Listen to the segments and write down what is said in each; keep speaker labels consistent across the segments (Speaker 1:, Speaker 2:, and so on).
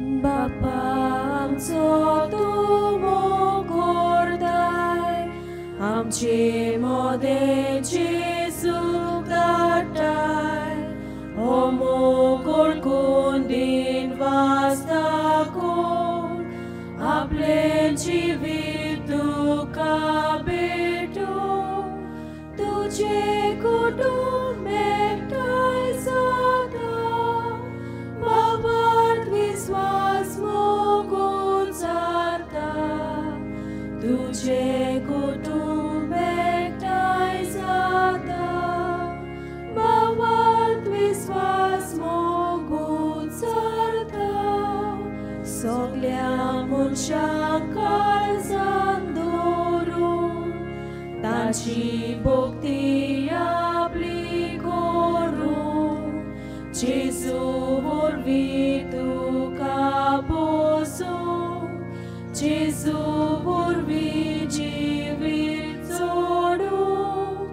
Speaker 1: बापा आमचो तूं मोग करताय आमचे मोदें जेजूक धाडटाय हो मोग ओळखून दिनवास दाखोवन आपलें जिवीत तुका भेटोवन तुजें कुटुंब एकठांय जाता बाबार्थ विस्वास मोगून जाता तुजें कुटुंब एकठांय जाता बाबार्थ विस्वास मोगून जाता सगल्या मनशांक काळजान दवरून तांची भक्ती आपली करून जेजू वरवीं तुका पोसूं जेजू वरवीं जिवीत जोडूं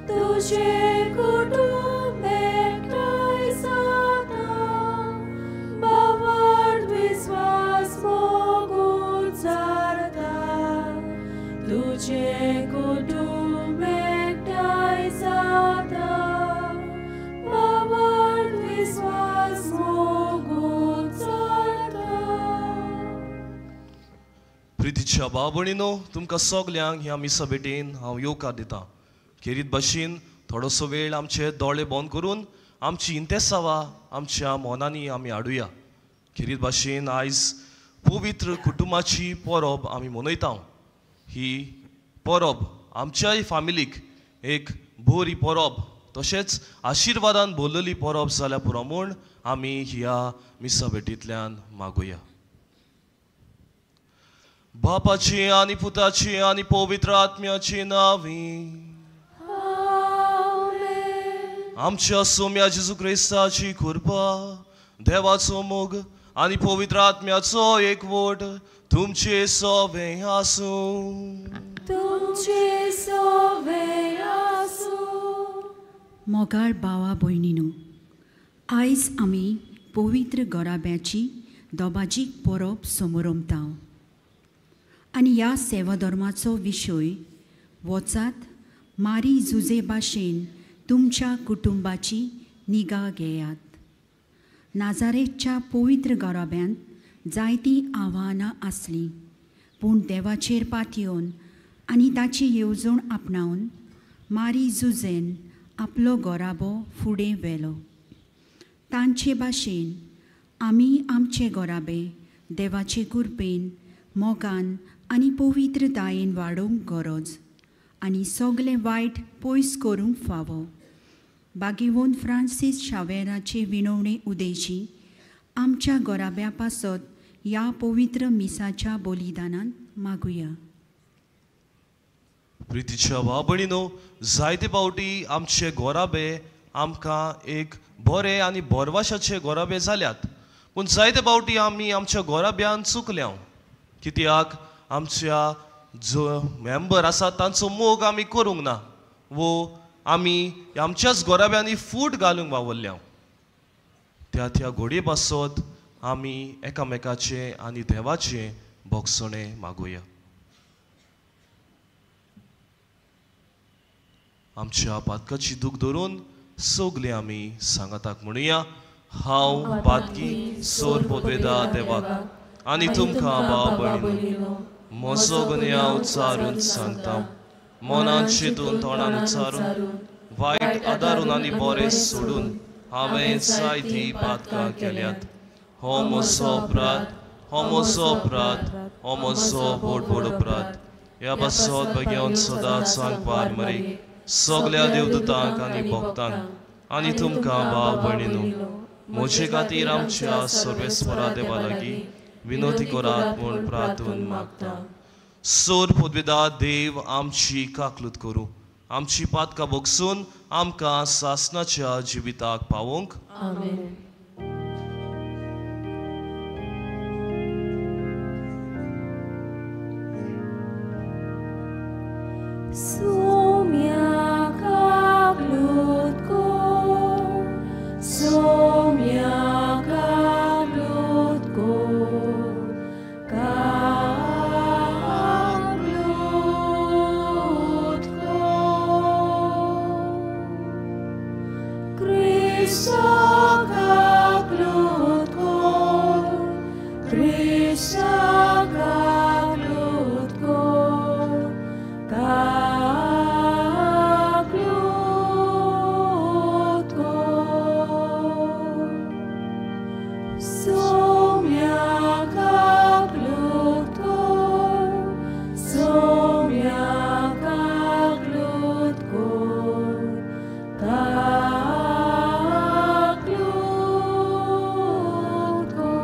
Speaker 1: तुजें कुटुंब एकठांय जाता बाबार्थ विस्वास मोगून जाता तुजें कुटुंब एकठांय जाता बाबार्थ विस्वास मोगून जाता.
Speaker 2: प्रितीच्या भाव भयणीनो, तुमकां सगल्यांक ह्या मिसा भेटेन हांव येवकार दितां. खेरीत भाशेन थोडोसो वेळ आमचे दोळे बंद करून आमची इंतेसांवां आमच्या मनांनी आमी हाडुया. खेरीत भाशेन आयज पवित्र कुटुंबाची परब आमी मनयता. ही परब आमच्याय फामिलीक एक बरी परब तशेंच आशिर्वादान भरलेली परब जाल्या पुरो म्हूण आमी ह्या मिसा भेटींतल्यान मागुया. बापाची आनी पुताची आनी पवित्र आत्म्याची नांवी आमच्या सोम्या जेजू क्रिस्ताची कृपा, देवाचो मोग आनी पवित्र आत्म्याचो एकवट तुमचे सवे आसूं.
Speaker 1: तुमचे सवे आसूं.
Speaker 3: मोगाळ भावा भयणीनो, आयज आमी पवित्र घराब्याची दोबाजीक परब समरमता आनी ह्या सेवाधर्माचो विशय वचात मारी जुजे भाशेन तुमच्या कुटुंबाची निगा घेयात. नाजारेच्या पवित्र घराब्यांत जायतीं आव्हानां आसलीं, पूण देवाचेर पातयेवन आनी ताची येवजण आपणावन मारी जुजेन आपलो घराबो फुडें व्हेलो. तांचे भाशेन आमी आमचे घराबे देवाचे कृपेन, मोगान आनी पवित्रतायेन वाडोवंक गरज आनी सगलें वायट पयस करूंक फावो. बागेवन फ्रांसीस शावेराचे विनवणे उदेशी आमच्या घराब्या पासत ह्या पवित्र मिसाच्या बलिदानान मागुया.
Speaker 2: प्रितीच्या भाव भयणीनो, जायते फावटी आमचे घराबे आमकां एक बरे आनी भरवाशाचे घराबे जाल्यात, पूण जायते फावटी आमी आमच्या घराब्यान चुकल्या. कित्याक आमच्या जो मेंबर आसा तांचो मोग आमी करूंक ना वो आमी आमच्याच घराब्यांनी फूट घालूंक वावरल्या. त्या त्या घोडये पासत आमी एकामेकाचें आनी देवाचें भोगसणें मागुया. आमच्या पातकाची दूख धरून सगळे आमी सांगाताक म्हणुया, हांव पातकी सोर पोदवेदा देवाक आनी तुमकां भाव भयणीनो म्हजो गुन्यांव उच्चारून सांगता. मनान चिंतून तोंडान उच्चारून वायट आदारून आनी बरें सोडून हांवें जायतीं पातकां केल्यात. हो म्हजो अपराध, हो म्हजो अपराध, हो म्हजो व्हड व्हड अपराध. ह्या पासत भगेवन सदांच सांगपार मरी सगल्या देवदूतांक आनी भक्तांक आनी तुमकां भाव भयणीनो म्हजे खातीर आमच्या सर्वेस्वरा देवा लागीं विनोती करात म्हूण प्रार्थून मागता. सोर पदवेदा देव आमची काकलूत करूं, आमची पातकां भोगसून आमकां सासनाच्या जिविताक पावोवंक.
Speaker 1: आमेन. Somiak aglutko, Krista kaklut kor, kaklut kor. Somya kaklut kor, somya kaklut kor, kaklut kor.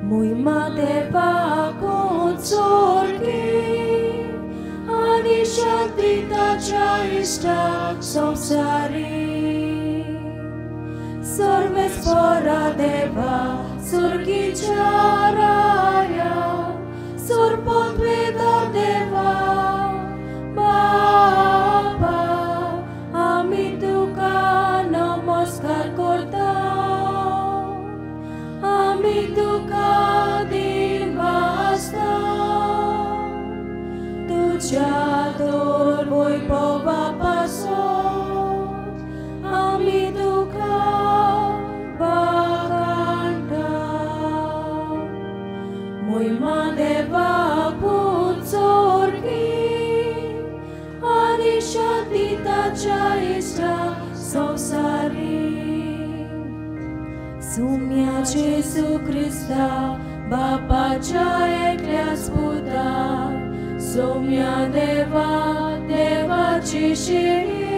Speaker 1: Muima deva sorgi, ani shanti tacha ishta samsari. Sarvesvara deva surgi charaya, surpotveda deva baba. Ami tuka namaskar korta, ami tuka din vasta. Tuja dor vaibhava pasot, ami tuka bakanta. Muima deva putsorgi, ani shanti tacha ishta samsari. Sumya Jesu Krista, Bapaच्या एकल्याच पुता, सोम्या देवा देवाची शिरी,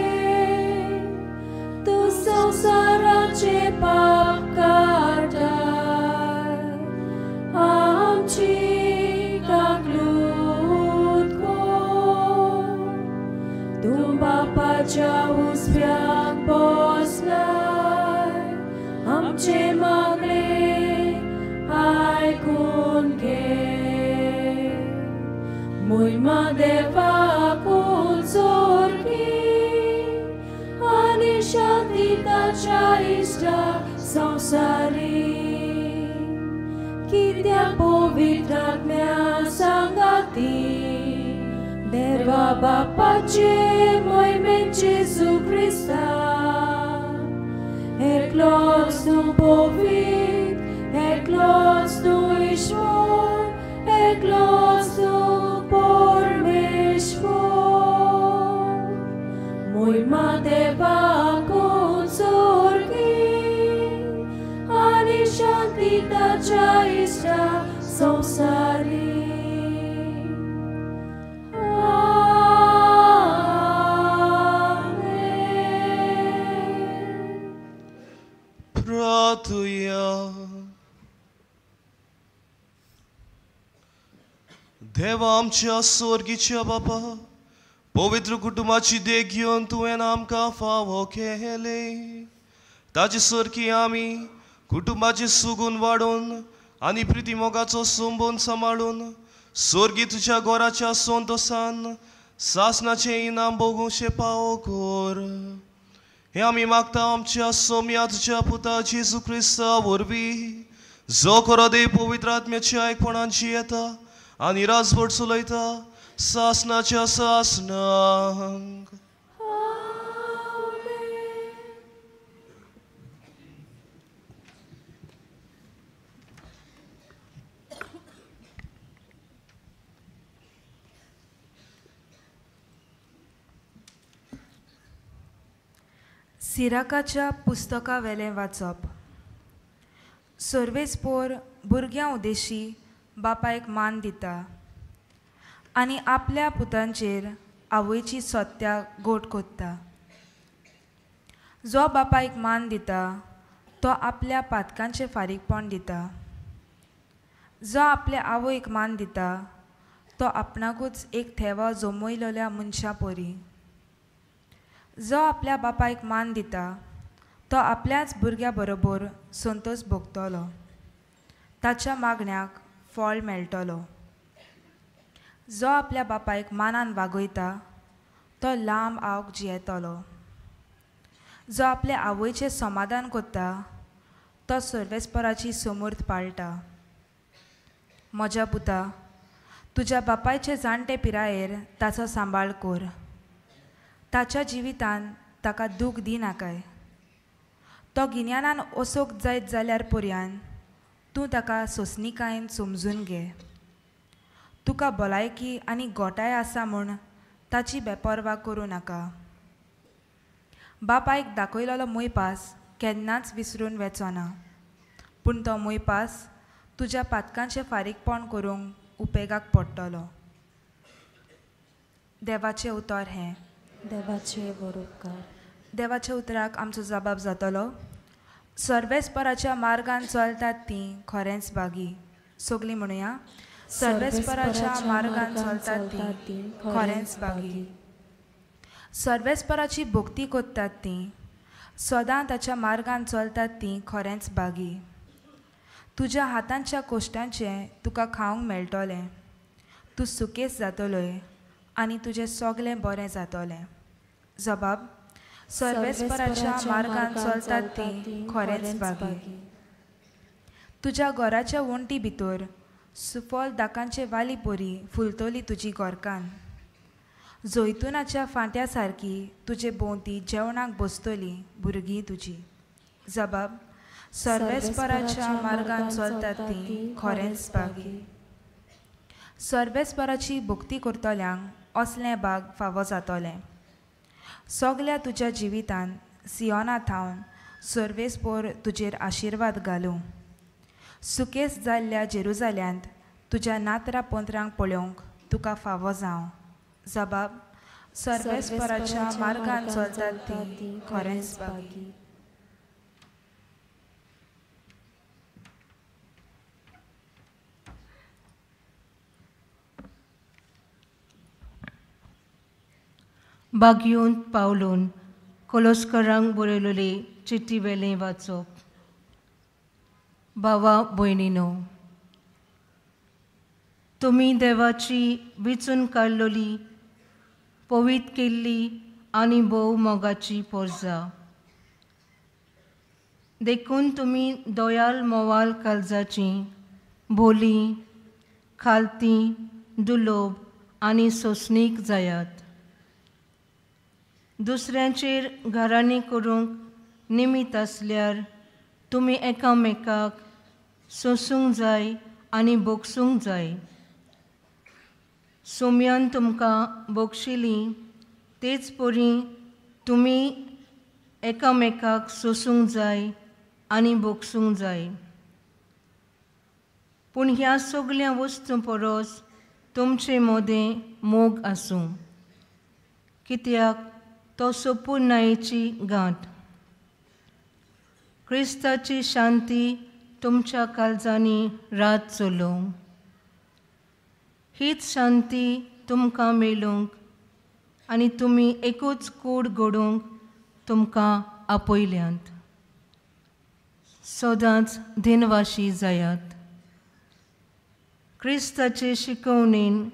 Speaker 1: तूं संवसाराचे पाप काडटाय, आमची काकलूत कर. तूं बापाच्या उजव्याक बसलाय, आमचे मागणे आयकून घे. मोहिमा देवा सोर्गी, आनी शांती ताच्या इश्टा संवसारी. कित्याक पवित्र आत्म्या सांगाती, देवा बापाचे मोहिमेन जेजू क्रिस्ता, एकलोच तूं पवित्र, एकलोच तूं ईश्वर, एकलोच तूं परमेश्वर. मोहिमा देवा सोर्गी, आनी शांती ताच्या इश्टा संवसारी. आमेन.
Speaker 2: प्रार्थुया. देवा आमच्या स्वर्गीच्या बापा, पवित्र कुटुंबाची देख घेवन तुवें आमकां फावो केलें. ताजे सारकी आमी कुटुंबाचे सुगून वाडोवन आनी प्रिती मोगाचो संबंद सांबाळून स्वर्गी तुज्या घराच्या संतोसान सासनाचें इनाम भोगूंक पावो कर. हें आमी मागता आमच्या सोम्या तुज्या पुता जेजू क्रिस्ता वरवीं, जो खरो देव पवित्र आत्म्याच्या एकपणान येता आनी राजवट चलयता सासनाच्या सासनाक.
Speaker 4: सिराकाच्या पुस्तकावेलें वाचप. सर्वेस्पोर भुरग्यां उद्देशी बापायक मान दिता आनी आपल्या पुतांचेर आवयची सत्या गोट कोत्ता. जो बापायक मान दिता तो आपल्या पातकांचें फारीकपण दिता. जो आपल्या आवयक मान दिता तो आपणाकूच एक ठेवो जमयलेल्या मनशा परी. जो आपल्या बापायक मान दिता तो आपल्याच भुरग्या बरोबर संतोष भोगतलो, ताच्या मागण्याक फळ मेळटलो. जो आपल्या बापायक मानान वागयता तो लांब आवक जियेतलो. जो आपल्या आवयचें समाधान करता तो सर्वेस्पराची समर्थ पाळटा. म्हज्या पुता, तुज्या बापायचे जाणटे पिरायेर ताचो सांबाळ कर. ताच्या जिवितान ताका दूख दिनाकाय. तो गिन्यानान ओसोक जायत जाल्यार पर्यान तूं ताका सोंसणीकायेन समजून घे. तुका भलायकी आनी गोटाय आसा म्हूण ताची बेपर्वा करूं नाका. बापायक दाखयलेलो मोयपास केन्नाच विसरून वेचो ना, पूण तो मोयपास तुज्या पातकांचें फारीकपण करूंक उपेगाक पडटलो. देवाचें उतर हें.
Speaker 1: देवाचे बरोबकार.
Speaker 4: देवाच्या उतराक आमचो जबाब जातलो. सर्वेस्पराच्या मार्गान चलतात तीं खरेंच बागी. सगलीं म्हणुया, सर्वेस्पराच्या मार्गान चलतात तीं खरेंच बागी. सर्वेस्पराची भक्ती करतात तीं, सदां ताच्या मार्गान चलतात तीं खरेंच बागी. तुज्या हातांच्या कोश्टांचें तुका खावंक मेळटलें, तूं सुकेस जातलोय आनी तुजें सगलें बरें जातलें. जबाब, सर्वेस्पराच्या मार्गान चलतात तीं खरेंच बागी. तुज्या घराच्या वण्टी भितर सुफल दाकांचे वाली परी फुलतली तुजी घरकान्न. जैतुनाच्या फांट्या सारकी तुजे भोंवती जेवणाक बसतली भुरगीं तुजी. जबाब, सर्वेस्पराच्या मार्गान चलतात तीं खरेंच बागी. सर्वेस्पराची भक्ती करतल्यांक असलें बाग फावो जातलें. सगल्या तुज्या जिवितान सियोना थावन सर्वेस्पोर तुजेर आशिर्वाद घालूं. सुकेस जाल्ल्या जेरुजाल्यांत तुज्या नातरा पोंतरांक पळोवंक तुका फावो जावं. जबाब, सर्वेस्पराच्या मार्गान चलतात तीं खरेंच बागी.
Speaker 5: बागयोन पावलून कोलोस्करांक बरयलेली चिटी वेलें वाचप. भावा भयणीनो, तुमी देवाची विचून काडलेली, पवीत केल्ली आनी भोव मोगाची पोरजा. देखून तुमी दयाल मोवाल काळजाची, बोली, खालती, दुलोब आनी सोंसणीक जायात. दुसऱ्यांचेर घरांनी करूंक निमीत आसल्यार तुमी एकामेकाक सोंसूंक जाय आनी भोगसूंक जाय. सोम्यान तुमकां भोगशिली तेच परी तुमी एकामेकाक सोंसूंक जाय आनी भोगसूंक जाय. पूण ह्या सगल्या वस्तूं परस तुमचे मदें मोग आसूं, कित्याक तो सोपुर्णायेची गांठ. क्रिस्ताची शांती तुमच्या काळजांनी रात चलोवं. हीच शांती तुमकां मेळूंक आनी तुमी एकूच कूड घडोवंक तुमकां आपयल्यांत. सदांच दिनवाशी जायात. क्रिस्ताचे शिकवणेन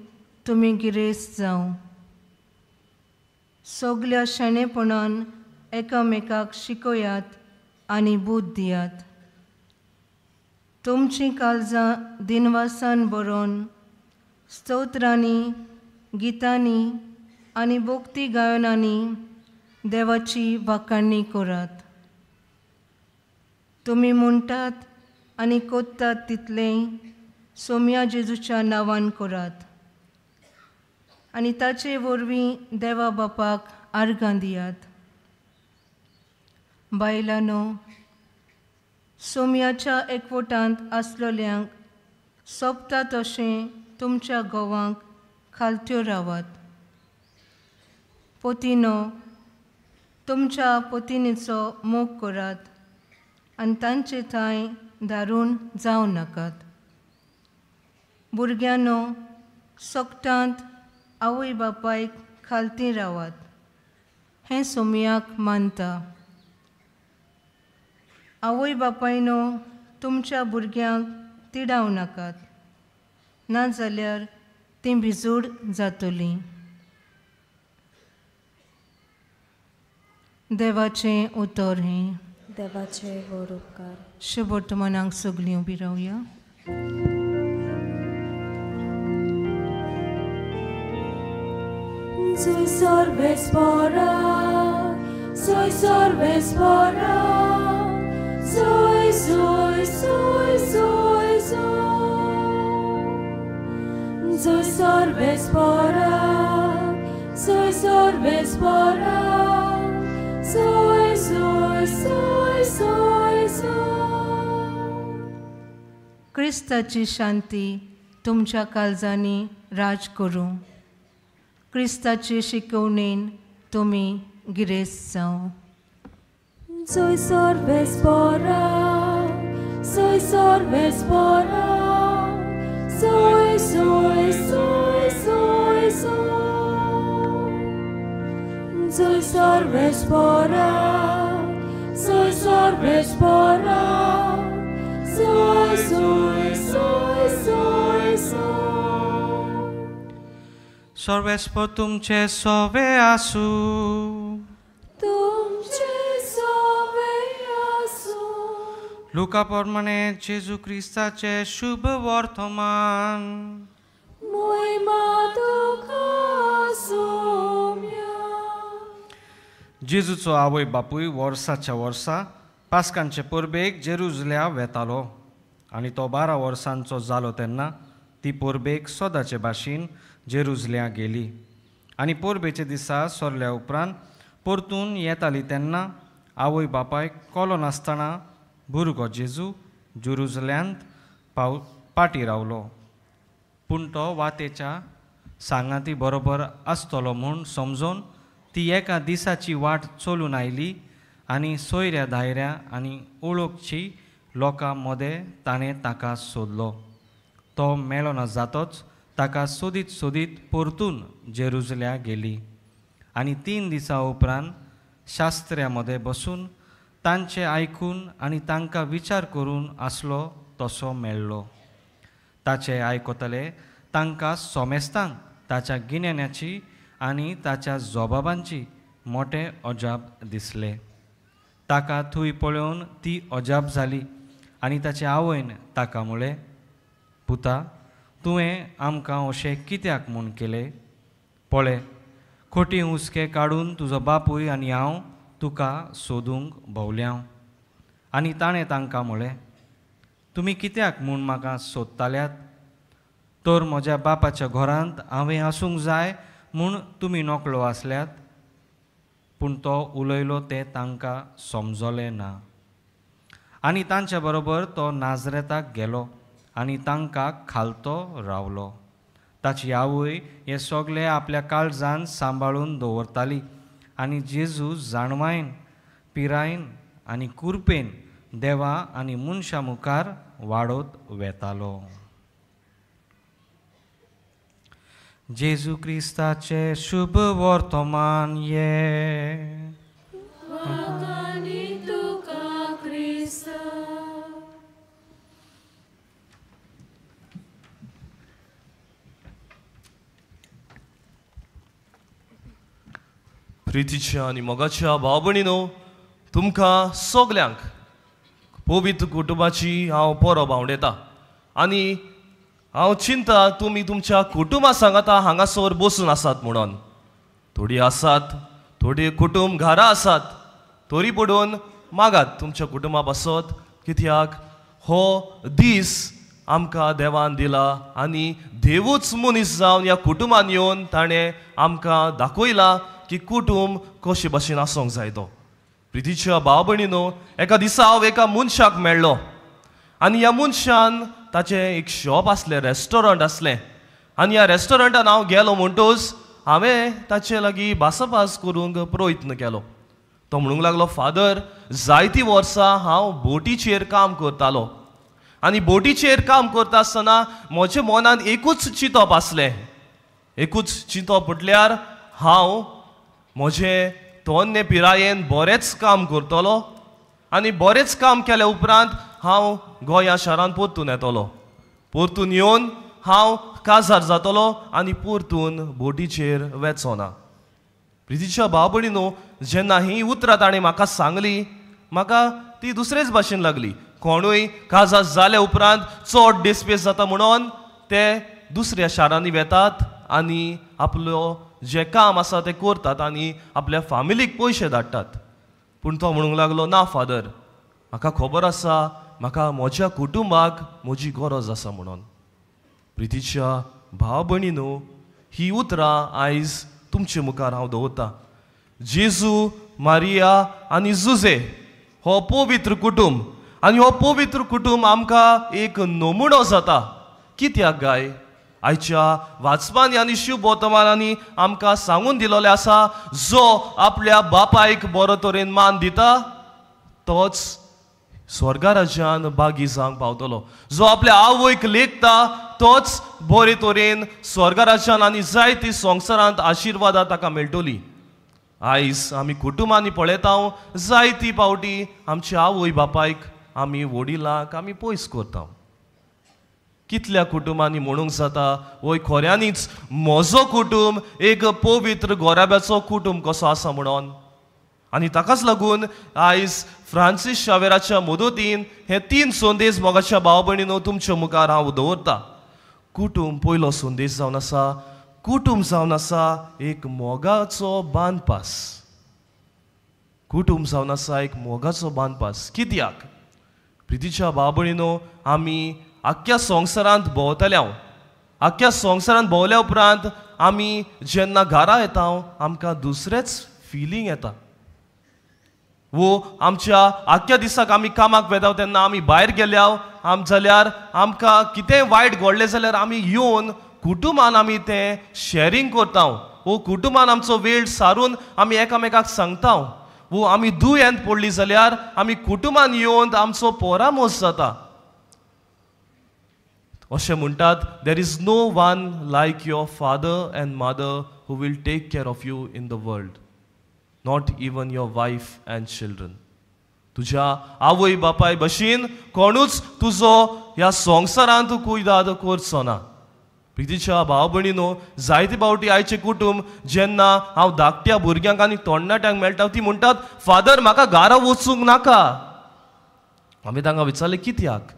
Speaker 5: तुमी गिरेस्त जावं. सगल्या शाणेपणान एकामेकाक शिकयात आनी बूद दियात. तुमचीं काळजां दिनवासान बरोवन स्तोत्रांनी, गितांनी आनी भक्ती गायनांनी देवाची वाखाणणी करात. तुमी म्हणटात आनी कोत्तात तितलें सोम्या जेजूच्या नांवान करात आनी ताचे वरवीं देवा बापाक आर्गां दियात. बायलांनो, सोम्याच्या एकवटांत आसलेल्यांक सोबता तशें तुमच्या घोवांक खालत्यो रावात. पोतीनो, तुमच्या पोतिनीचो मोग करात आनी तांचे थंय धारून जावं नाकात. भुरग्यांनो, सगटांत आवय बापायक खालती रावात, हें सोम्याक मानता. आवय बापायनो, तुमच्या भुरग्यांक तिडावं नाकात, नाजाल्यार तीं भिजूड जातलीं. देवाचें उतर हें.
Speaker 1: देवाचे व्हड उपकार.
Speaker 5: शुभवर्तमानाक सगळीं उबी रावया.
Speaker 1: Soy सर्वेस्पोरा, soy सर्वेस्पोरा, soy soy soy soy soy. Soy सर्वेस्पोरा, soy सर्वेस्पोरा, soy soy soy soy soy.
Speaker 5: क्रिस्ताची शांती तुमच्या काळजांनी राज करूं. क्रिस्ताचे शिकवणेन तुमी गिरेस्त जावं.
Speaker 1: Soy सर्वेस्पोरा, soy सर्वेस्पोरा, soy soy soy soy soy. Soy सर्वेस्पोरा, soy सर्वेस्पोरा, soy soy soy soy soy.
Speaker 6: सर्वेस्पोर तुमचे सोवे आसूं.
Speaker 1: तुमचे सोवे आसूं.
Speaker 6: लुका प्रमाणे जेजू क्रिस्ताचे शुभ वर्तमान.
Speaker 1: मोहिमा तुका सोम्या.
Speaker 6: जेजूचो आवय बापूय वर्साच्या वर्सा पास्कांचे परबेक जेरुजल्या वेतालो आनी तो 12 वर्सांचो जालो तेन्ना ती परबेक सदाचे भाशेन जेरुजल्या गेली. आनी परबेचे दिसा सरल्या उपरांत परतून येताली तेन्ना आवय बापायक कलो नासतना भुरगो जेजू जेरुजल्यांत पाटी रावलो. पूण तो वातेच्या सांगाती बरोबर आसतलो म्हूण समजून ती एका दिसाची वाट चलून आयली आनी सोयऱ्या धायऱ्या आनी ओळखची लोकां मदें ताणें ताका सोदलो. तो मेळना ना जातोच ताका सोदीत सोदीत परतून जेरुजल्या गेली. आनी 3 दिसां उपरांत शास्त्र्या मदें बसून तांचे आयकून आनी तांकां विचार करून आसलो तसो मेळ्ळो. ताचे आयकतले तांकां सोमेस्तांक ताच्या गिन्यानाची आनी ताच्या जबाबांची मोठे अजाप दिसले. ताका थंय पळोवन ती अजाप जाली आनी ताचे आवयन ताका म्हळें, पुता, तुवें आमकां अशें कित्याक म्हूण केलें? पळय, खोटी हुस्के काडून तुजो बापूय आनी हांव तुका सोदूंक भोंवल्या. आनी ताणें तांकां म्हळें, तुमी कित्याक म्हूण म्हाका सोदताल्यात? तर म्हज्या बापाच्या घरांत हांवें आसूंक जाय म्हूण तुमी नकळो आसल्यात. पूण तो उलयलो तें तांकां समजलें ना. आनी तांच्या बरोबर तो नाजरेताक गेलो आनी तांकां खालतो रावलो. ताची आवय हे सगळे आपल्या काळजान सांबाळून दवरताली आनी जेजू जाणवायन, पिरायन आनी कुरपेन देवा आनी मनशां मुखार वाडत वेतालो. जेजू क्रिस्ताचे शुभ वर्तमान ये.
Speaker 2: प्रितीच्या आनी मोगाच्या भाव भयणीनो, तुमकां सगल्यांक पवित्र कुटुंबाची हांव परब आवडयता आनी हांव चिंता तुमी तुमच्या कुटुंबा सांगाता हांगासर बसून आसात म्हणून. थोडी आसात, थोडी कुटुंब घरा आसात, तरी पडून मागात तुमच्या कुटुंबा पासत, कित्याक हो दीस आमकां देवान दिला आनी देवूच मनीस जावन ह्या कुटुंबान येवन ताणें आमकां दाखयला की कुटुंब कशे भाशेन आसूंक जाय तो. प्रितीच्या भाव भयणीनो, एका दिसा हांव एका मनशाक मेळ्ळो आनी ह्या मनशान ताचें एक शॉप आसलें, रेस्टॉरंट आसलें आनी ह्या रेस्टॉरंटान हांव गेलो म्हणटूच हांवें ताचे लागीं भासाभास करूंक प्रयत्न केलो. तो म्हणूंक लागलो, फादर, जायतीं वर्सां हांव बोटीचेर काम करतालो आनी बोटीचेर काम करता आसतना म्हज्या मनांत एकूच चिंतप आसलें. एकूच चिंतप म्हटल्यार हांव म्हजे तोन्ने पिरायेन बरेंच काम करतलो आनी बरेंच काम केल्या उपरांत हांव गोंया शारांत परतून येतलो, परतून येवन हांव काजार जातलो आनी परतून बोटीचेर वेचो ना. प्रितीच्या भाव भयणीनो, जेन्ना हीं उतरां ताणें म्हाका सांगली, म्हाका ती दुसरेच भाशेन लागली. कोणूय काजार जाल्या उपरांत चड डिस्पेस जाता म्हणून ते दुसऱ्या शारांनी वेतात आनी आपलो जें काम आसा तें करतात आनी आपल्या फामिलीक पयशे धाडटात. पूण तो म्हणूंक लागलो, ना फादर, म्हाका खबर आसा म्हाका म्हज्या कुटुंबाक म्हजी गरज आसा म्हणून. प्रितीच्या भाव भयणीनो, ही उतरां आयज तुमचे मुखार हांव दवरतां. जेजू, मारिया आनी जुजे हो पवित्र कुटुंब, आनी हो पवित्र कुटुंब आमकां एक नमुनो जाता. कित्याक गाय? आयच्या वाचपांनी आनी शुभवर्तमानांनी आमकां सांगून दिलोलें आसा, जो आपल्या बापायक बरो तरेन मान दिता तोच स्वर्गाराज्यान बागी जावंक पावतलो. जो आपल्या आवयक लेखता तोच बरे तरेन स्वर्गाराज्यान आनी जायती संवसारांत आशिर्वादां ताका मेळटली. आयज आमी कुटुंबांनी पळयता, जायती पावटी आमच्या आवय बापायक आमी वडिलांक आमी पयस करता. कितल्या कुटुंबांनी म्हणूंक जाता, वय खऱ्यांनीच म्हजो कुटुंब एक पवित्र गोराब्याचो कुटुंब कसो आसा म्हणून. आनी ताकाच लागून आयज फ्रांसीस शावेराच्या मदतीन हे 3 संदेश मोगाच्या भाव भयणीनो तुमच्या मुखार हांव दवरता. कुटुंब पयलो संदेश जावन आसा, कुटुंब जावन आसा एक मोगाचो बांदपास. कुटुंब जावन आसा एक मोगाचो बांदपास. कित्याक प्रितीच्या भाव भयणीनो, आमी आख्ख्या संवसारांत भोंवतल्या, आख्ख्या संवसारांत भोंवल्या उपरांत आमी जेन्ना घरा येता आमकां दुसरेंच फिलींग येता. वो आमच्या आख्ख्या दिसाक आमी कामाक वेता तेन्ना आमी भायर गेल्या आम जाल्यार आमकां कितेंय वायट घडलें जाल्यार आमी येवन कुटुंबान आमी तें शॅरींग करता. वो कुटुंबान आमचो वेळ सारून आमी एकामेकाक सांगता. वो आमी दुयेंत पडली जाल्यार आमी कुटुंबान येवन आमचो परामर्श जाता. अशें म्हणटात, there is no one like your father and mother who will take care of you in the world, not even your wife and children. तुज्या आवय बापाय भशेन कोणूच तुजो ह्या संवसारांत कुयदाद करचो ना. प्रितीच्या भाव भयणीनो, जायते फावटी आयचें कुटुंब जेन्ना हांव धाकट्या भुरग्यांक आनी तोणणाट्यांक मेळटा ती म्हणटात, फादर म्हाका घरा वचूंक नाका. आमी तांकां विचारलें कित्याक?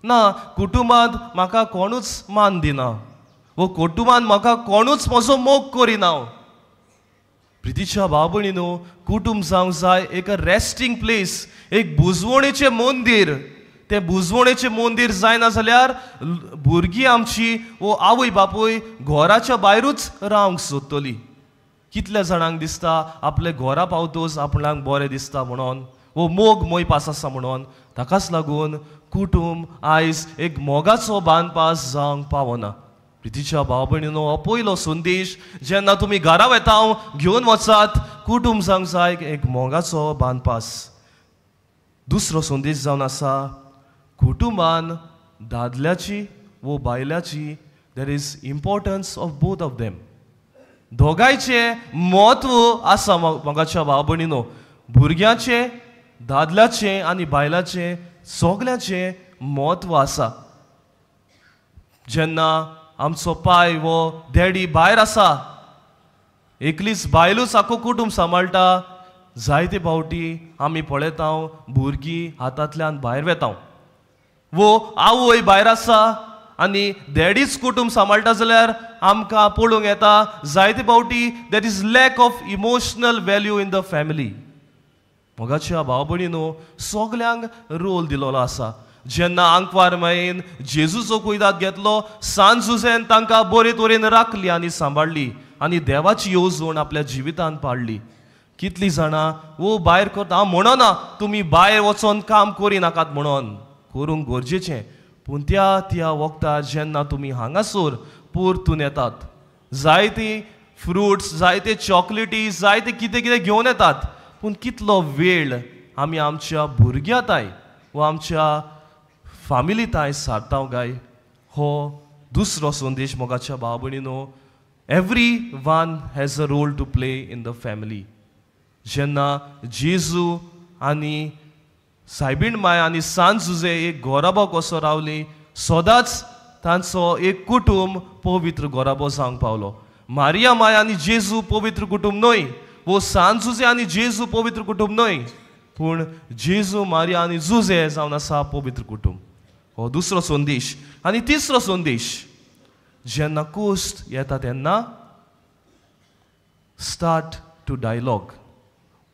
Speaker 2: ना, कुटुंबांत म्हाका कोणूच मान दिना, वो कुटुंबांत म्हाका कोणूच म्हजो मोग करिना. प्रितीच्या भाव भयणीनो, कुटुंब जावंक जाय एक रेस्टिंग प्लेस, एक बुजवणेचें मंदीर. तें बुजवणेचें मंदीर जायना जाल्यार भुरगीं आमची वो आवय बापूय घराच्या भायरूच रावंक सोदतली. कितल्या जाणांक दिसता आपले घरा पावतोच आपणाक बरें दिसता म्हणून, वो मोग मोयपास आसा म्हणून. ताकाच लागून कुटुंब आयज एक मोगाचो बांदपास जावंक पावना. प्रितीच्या भाव भयणीनो, हो पयलो संदेश जेन्ना तुमी घरा वेता घेवन वचात, कुटुंब जावंक जाय एक मोगाचो बांदपास. दुसरो संदेश जावन आसा, कुटुंबान दादल्याची वो बायल्याची there is importance of both of them. दोगांयचें म्हत्व आसा मोगाच्या भाव भयणीनो. भुरग्यांचें, दादल्याचें आनी बायलाचें सगल्यांचें म्हत्व आसा. जेन्ना आमचो पाय वो डॅडी भायर आसा, एकलीच बायलूच आख्खो कुटुंब सांबाळटा, जायते फावटी आमी पळयता भुरगीं हातांतल्यान भायर वेता. वो आवय भायर आसा आनी डॅडीच कुटुंब सांबाळटा जाल्यार आमकां पळोवंक येता जायते फावटी there is lack of emotional value in the family. मोगाच्या भाव भयणीनो, सगल्यांक रोल दिलोलो आसा. जेन्ना आंकवार मायेन जेजूचो कुयदाद घेतलो, सान जुजेन तांकां बरे तरेन राखली आनी सांबाळ्ळी आनी देवाची येवजण आपल्या जिवितांत पाडली. कितलीं जाणां वो भायर करता, हांव म्हणना तुमी भायर वचोन काम करिनाकात म्हणून, करूंक गरजेचें, पूण त्या त्या वखदार जेन्ना तुमी हांगासर परतून येतात, जायती फ्रुट्स, जायते चॉकलेटी, जायते कितें कितें घेवन येतात, पूण कितलो वेळ आमी आमच्या भुरग्यां ताय वा आमच्या फामिली ताय सारता काय? हो दुसरो संदेश मोगाच्या भाव भयणीनो. Every one has a role to play in the family. जेन्ना जेजू आनी सायबीण माय आनी सान जुजे एक गोराबो कसो रावली, सदांच तांचो एक कुटुंब पवित्र गोराबो जावंक पावलो. मारिया माय आनी जेजू पवित्र कुटुंब न्हय, वो सान जुजे आनी जेजू पवित्र कुटुंब न्हय, पूण जेजू, मारिया आनी जुजे जावन आसा पवित्र कुटुंब. हो दुसरो संदेश. आनी तिसरो संदेश, जेन्ना कोश्त येता तेन्ना स्टार्ट टू डायलॉग,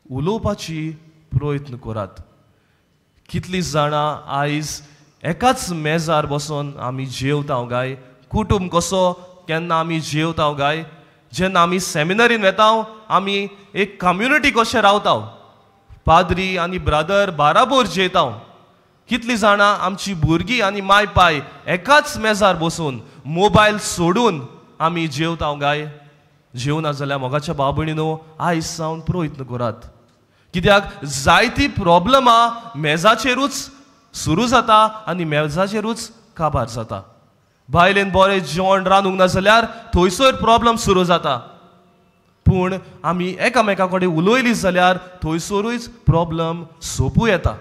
Speaker 2: उलोवपाची प्रयत्न करात. कितलीं जाणां आयज एकाच मेजार बसून आमी जेवता गाय? कुटूंब कसो केन्ना आमी जेवता गाय? जेन्ना आमी सेमिनरीन वेता आमी एक कम्युनिटी कशें रावता, पाद्री आनी ब्रादर बाराबोर जेवता. कितलीं जाणां आमची भुरगीं आनी माय पाय एकाच मेजार बसून मोबायल सोडून आमी जेवता गाय? जेवना जाल्यार मोगाच्या भाव भयणीनो आयज सावन प्रयत्न करात, कित्याक जायती प्रॉब्लमां मेजाचेरूच सुरू जाता आनी मेजाचेरूच काबार जाता. बायलेन बरें जेवण रांदूंक ना जाल्यार थंयसर प्रॉब्लम सुरू जाता, पूण आमी एकामेका कडेन उलयली जाल्यार थंयसरूच प्रॉब्लम सोंपूं येता.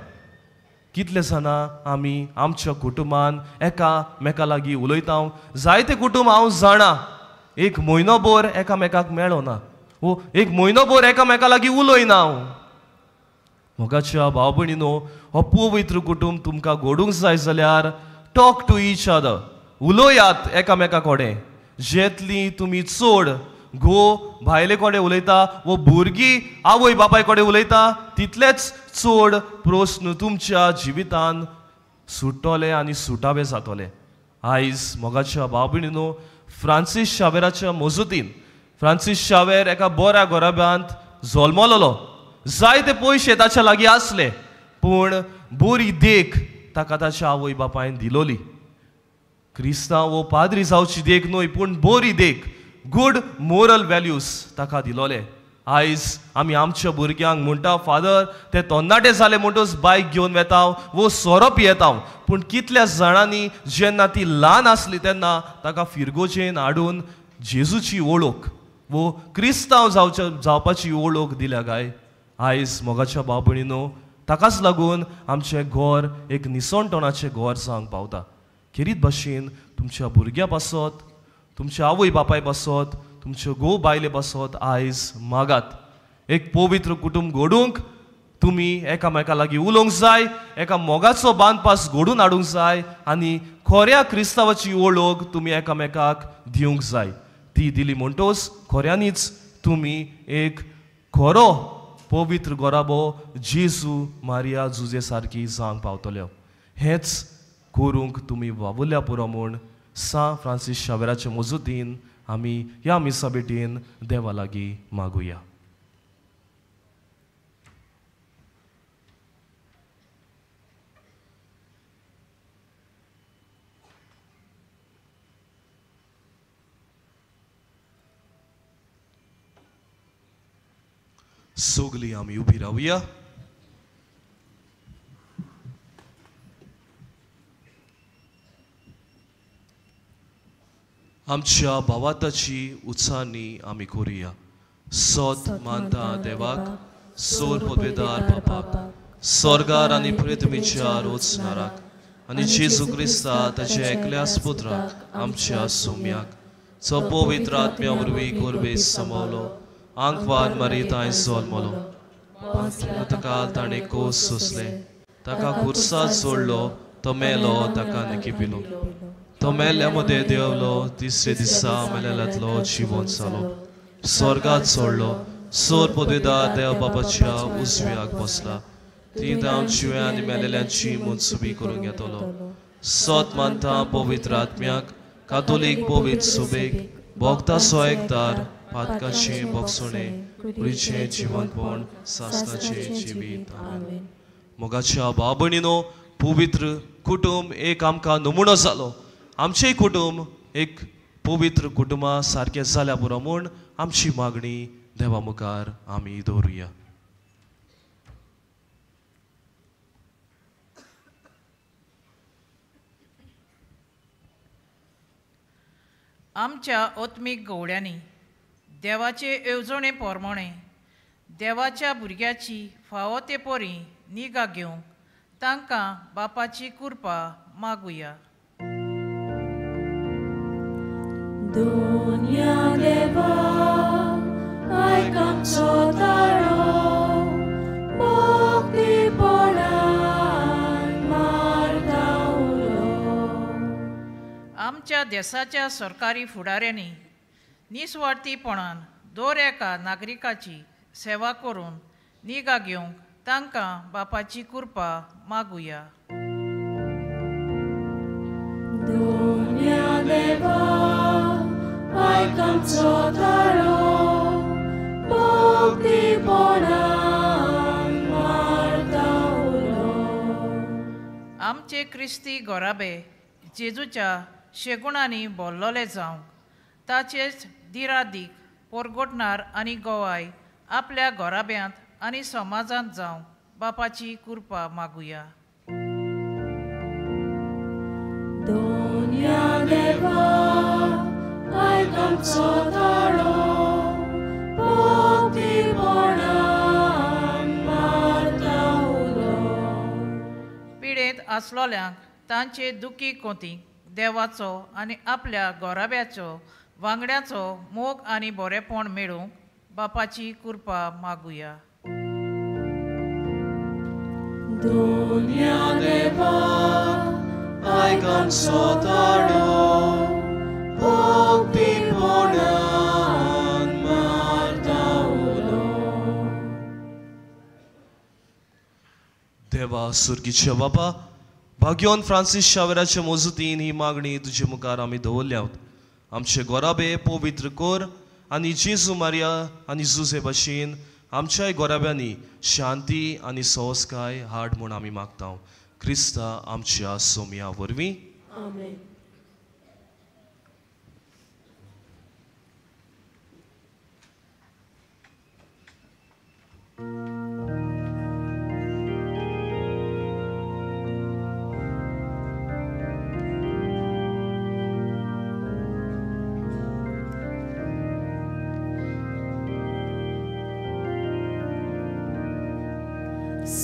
Speaker 2: कितले जाणां आमी आमच्या कुटुंबान एकामेका लागीं उलयता? जायते कुटुंब हांव जाणा एक म्हयनोभर एकामेकाक मेळना, वो एक म्हयनोभर एकामेका लागीं उलयना हांव. मोगाच्या भाव भयणीनो, हो पवित्र कुटुंब तुमकां घडूंक जाय जाल्यार टॉक टू इच अदर, उलयात एकामेका कडेन. जेतली तुमी चड घोव भायले कडेन उलयता वो भुरगीं आवय बापाय कडेन उलयता तितलेच चड प्रस्न तुमच्या जिवितान सुट्टले आनी सुटावे जातले. आयज मोगाच्या भाव भयणीनो, फ्रांसीस शावेराच्या मजतीन, फ्रांसीस शावेर एका बऱ्या घराब्यांत जल्मलोलो, जायते पयशे ताच्या लागीं आसले, पूण बरी देख ताका ताच्या आवय बापायन दिलोली. क्रिस्तांव वो पाद्री जावची देख न्हय, पूण बरी देख, गूड मोरल व्हॅल्यूज ताका दिलोले. आयज आमी आमच्या भुरग्यांक म्हणटा, फादर ते तरणाटे जाले म्हणटच बायक घेवन वेता वो सोरो पियेता, पूण कितल्या जाणांनी जेन्ना ती ल्हान आसली तेन्ना ताका फिरगोजेन हाडून जेजूची वळख वो क्रिस्तांव जावपाची वळख दिल्या काय? आयज मोगाच्या भाव भयणीनो, ताकाच लागून आमचें घर एक निसणटणाचें घर जावंक पावता. खेरीत भाशेन तुमच्या भुरग्यां पासत, तुमच्या आवय बापाय पासत, तुमच्यो घोव बायले पासत आयज मागात. एक पवित्र कुटुंब घडूंक तुमी एकामेका लागीं उलोवंक जाय, एका मोगाचो बांदपास घडून हाडूंक जाय आनी खऱ्या क्रिस्तांवाची वळख तुमी एकामेकाक दिवंक जाय. ती दिली म्हणटच खऱ्यांनीच तुमी एक खरो पवित्र घराबो जेजू मारिया जुजे सारकी जावंक पावतल्यो. हेंच करूंक तुमी वावुरल्या पुरो म्हूण सां फ्रांसीस शावेराचे मजतीन आमी ह्या मिसा भेटीन देवा लागीं मागुया. सगळीं आमी उबी रावया. आमच्या भावाताची उत्साहांनी आमी करुया. सत मानता देवाक, सोर पदवेदार बापाक, स्वर्गार आनी पृथ्वीच्या रोचणाराक आनी जेजू क्रिस्ता ताच्या एकल्याच पुत्राक आमच्या सोम्याक, जो पवित्र आत्म्या वरवीं गोरवेस समवलो, आंकवार मरितांय जल्मलो, काल ताणें कोस सोंसले, ताका खुर्सात सोडलो, तो मेलो, ताका निकिपिलो, तो मेल्ल्या मदें देंवलो, तिसरे दिसा मेल्यांतलो जिवन जालो, स्वर्गात सोडलो, सोर पदवेदार देव बापाच्या उजव्याक बसला, ती धांव जिव्या आनी मेलेल्यांची मनसुबी करूंक येतलो. सत मानता पवित्र आत्म्याक, कातोलीक पवित्र सुबेक, भोगता सो एकदार, पातकाचें भोगसणें, कुडीचें जिवनपण, सासणाचें जिवीत. आमेन. मोगाच्या भाव भयणीनो, पवित्र कुटुंब एक आमकां नमुनो जालो. आमचें कुटुंब एक पवित्र कुटुंबा सारकें जाल्या पुरो म्हूण आमची मागणी देवा मुखार आमी दवरुया.
Speaker 7: आमच्या आत्मीक गवड्यांनी देवाचे येवजणे प्रमाणे देवाच्या भुरग्याची फावो ते परी निगा घेवंक तांकां बापाची कृपा मागुया.
Speaker 1: दुनिया देवा आयक आमचो ताळो, भक्तीपणान मारता उलो.
Speaker 7: आमच्या देशाच्या सरकारी फुडाऱ्यांनी निस्वार्थीपणान दर एका नागरिकाची सेवा करून निगा घेवंक तांकां बापाची कृपा मागुया.
Speaker 1: दोन्या देवा आयक आमचो ताळो, भक्तीपणान मारता उलो.
Speaker 7: आमचे क्रिस्ती गोराबे जेजूच्या शेगुणांनी बोल्लोले जावंक ताचेच दिरादीक पोरगोटणार आनी गोवाय आपल्या गोराब्यांत आनी समाजांत जावंक बापाची कृपा मागुया.
Speaker 1: दोन्या देवा आयक आमचो ताळो, भक्तीपणान मारता उलो.
Speaker 7: पिडेंत आसलोल्यांक तांचे दुखी कोंतीक देवाचो आनी आपल्या गोराब्याचो वांगड्याचो मोग आनी बरेपण मेळूंक बापाची कृपा मागुया.
Speaker 1: दोन्या देवा आयक आमचो ताळो, भक्तीपणान मारता उलो.
Speaker 2: देवा सुर्गीच्या बापा, भाग्योन फ्रांसीस शावेराचे मोजुतीन ही मागणी तुजे मुखार आमी दवरल्या. आमचे गोराबे पवित्र कर आनी जेजू मारिया आनी जुजे भाशेन आमच्याय गोराब्यांनी शांती आनी संस्काय हाड म्हूण आमी मागता. क्रिस्ता आमच्या सोमया वरवीं.
Speaker 1: आमेन.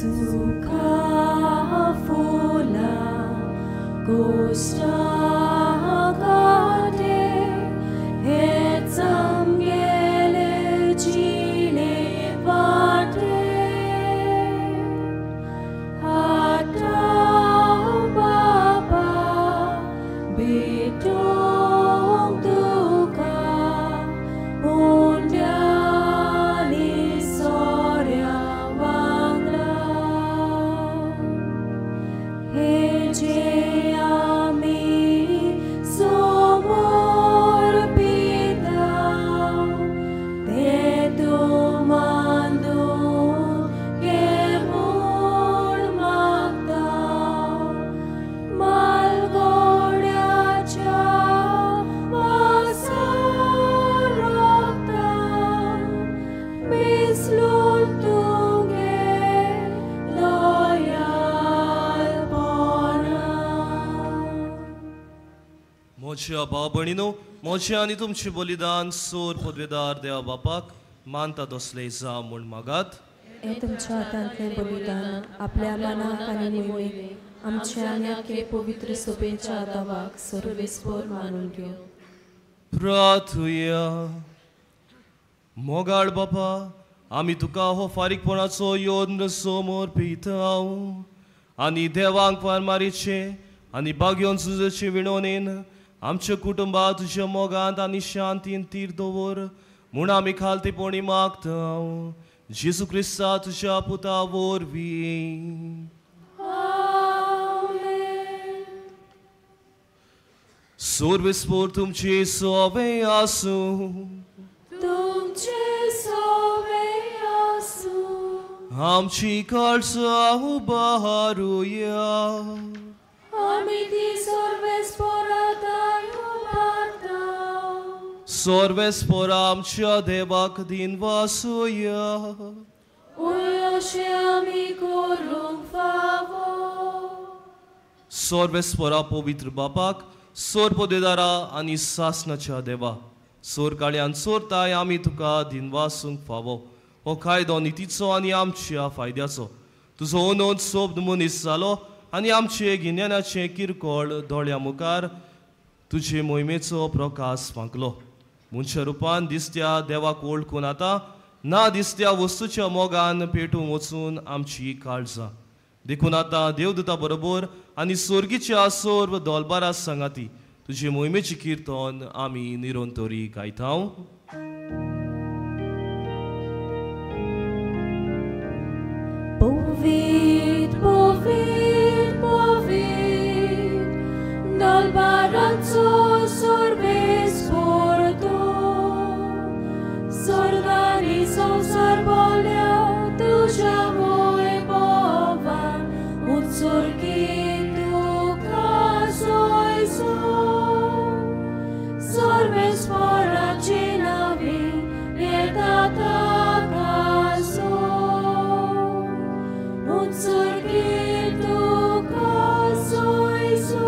Speaker 1: Suka fula gusta gade et angele gine vate ata baba betong tuka undiani soria wangla. Heje ami somor pita te tomando que mur magda malgordacha masarokta mislun tunge loyal pona.
Speaker 2: म्हज्या भाव भयणीनो, म्हजें आनी तुमचें बलिदान सोर पदवेदार देवा बापाक मानता तसलें जावं म्हूण मागात.
Speaker 8: हे तुमच्या हातांतलें बलिदान आपल्या मनाक आनी मोहिमेक आमच्या आनी आखे पवित्र सभेच्या दावाक सर्वेस्पर मानून घेवं.
Speaker 2: प्रार्थुया. मोगाळ बापा, आमी तुका हो फारीकपणाचो योद्न समोर पिता आनी देवांक फारमारीचे आनी बागयोन सुजचे विणोनेन आमच्या कुटुंबा तुज्या मोगांत आनी शांतीन तीर दवर म्हूण आमी खालतेपणी मागता. जेजू क्रिस्ता तुज्या पुता वरवीं. सोर्वेस्पोर तुमचे सोवे आसूं.
Speaker 1: तुमचे सोवे आसूं.
Speaker 2: आमची काळजां उबारुया.
Speaker 1: आमी ती सर्वेस्पोराताय उबारता.
Speaker 2: सर्वेस्पोर आमच्या देवाक दिनवासुया.
Speaker 1: अशें आमी करूंक फावो.
Speaker 2: सर्वेस्पोरा पवित्र बापाक, सोर पदेदारा आनी सासनाच्या देवा, सोर काळ्यान सोरताय आमी तुका दिनवासूंक फावो. हो कायदो नितीचो आनी आमच्या फायद्याचो. तुजो अनोद सोब मनीस जालो आनी आमचे गिन्यानाचें किरकोळ दोळ्या मुखार तुजे मोहिमेचो प्रकाश फांकलो. मनशा रुपान दिसत्या देवाक वळखून आतां ना दिसत्या वस्तूच्या मोगान पेटूंक वचून आमची काळजां. देखून आतां देवदूता बरोबर आनी सोर्गीच्या सर्व दोलबारा सांगाती तुजे मोहिमेची किर्तन आमी निरंतरी गायता.
Speaker 1: Povit, povit, povit, dal baranzo sorbes porto, Sordani संसार बोल्या तुझ्या वैभवान उत्सर्गी तुका सोयसो सर्वेस्पराची नावी येता ताकासो उत्सर्गी तुका सोयसो.